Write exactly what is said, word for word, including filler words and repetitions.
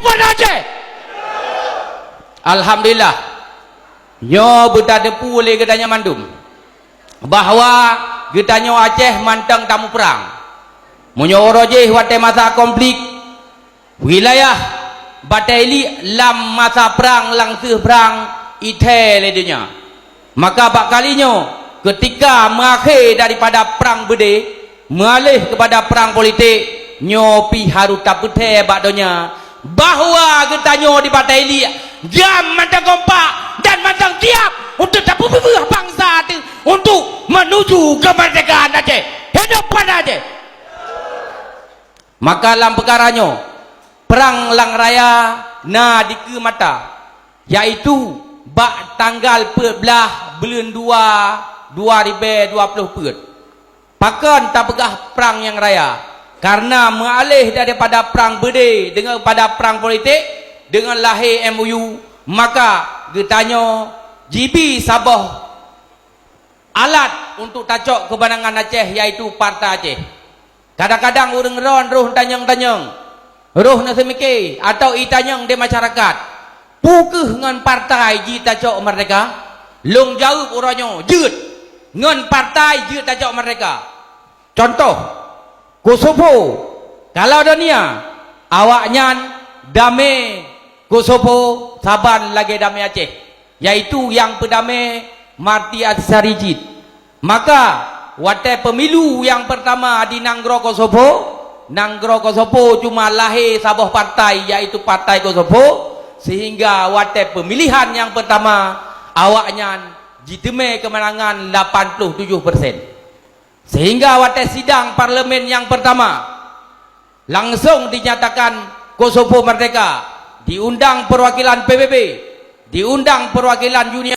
Pada Aceh. Alhamdulillah. Nyoe beutateupeue lé geutanyoe mandum bahwa geutanyoe Aceh mantong tamuprang. Meunyoe uroe jih watée masa konflik, wilayah Batée Iliek lam masa prang, lam seuh prang, ithée lé donya. Maka bak kali nyoe, keutika meuakhé daripada prang beudé, meualéh keupada prang politik, nyoe pih harôh tapeutée bak donya bahwa geutanyoe di Batée Iliek GAM mantong kompak dan mantong siab untuk tapeubeubaih bansa teuh untuk meunuju keumeurdekaan Aceh. Hidup Banda Aceh! Maka lam peukara nyoe, prang nyang raya na dikeue mata, yaitu bak tanggal peuet blaih buleuen dua, dua ribée dua ploh peuet. Pakon tapeugah prang nyang raya? Kareuna meualéh daripada prang beudé deungon pada prang politik deungon lahé M O U, maka geutanyoe jibi saboh alat untuk tacok keumeunangan Aceh, yaitu Partai Aceh. Kadang-kadang ureuëng droen roh tanyong-tanyong, roh na seumike atau itanyong di masyarakat, peu kheueh ngon partai jitacok meurdeka? Lôn jaweueb uroe nyoe, jeuet! Ngon partai jeuet tacok meurdeka. Contoh, Kosovo, Kaledonia, awaknyan damé Kosovo saban lagée damé Aceh, yaitu nyang peudamé Marty Ahtisaari cit. Maka, watée pemilu nyang peurtama di nanggroe Kosovo, nanggroe Kosovo cuma lahé saboh partai, yaitu Partai Kosovo, sehingga watée peumilihan nyang peurtama, awaknyan jiteumé keumeunangan lapan ploh tujoh persen. Sehingga watée sidang parlemen nyang peurtama, langsong dinyatakan Kosovo meurdeka, diundang peurwakilan P B B, diundang peurwakilan Uni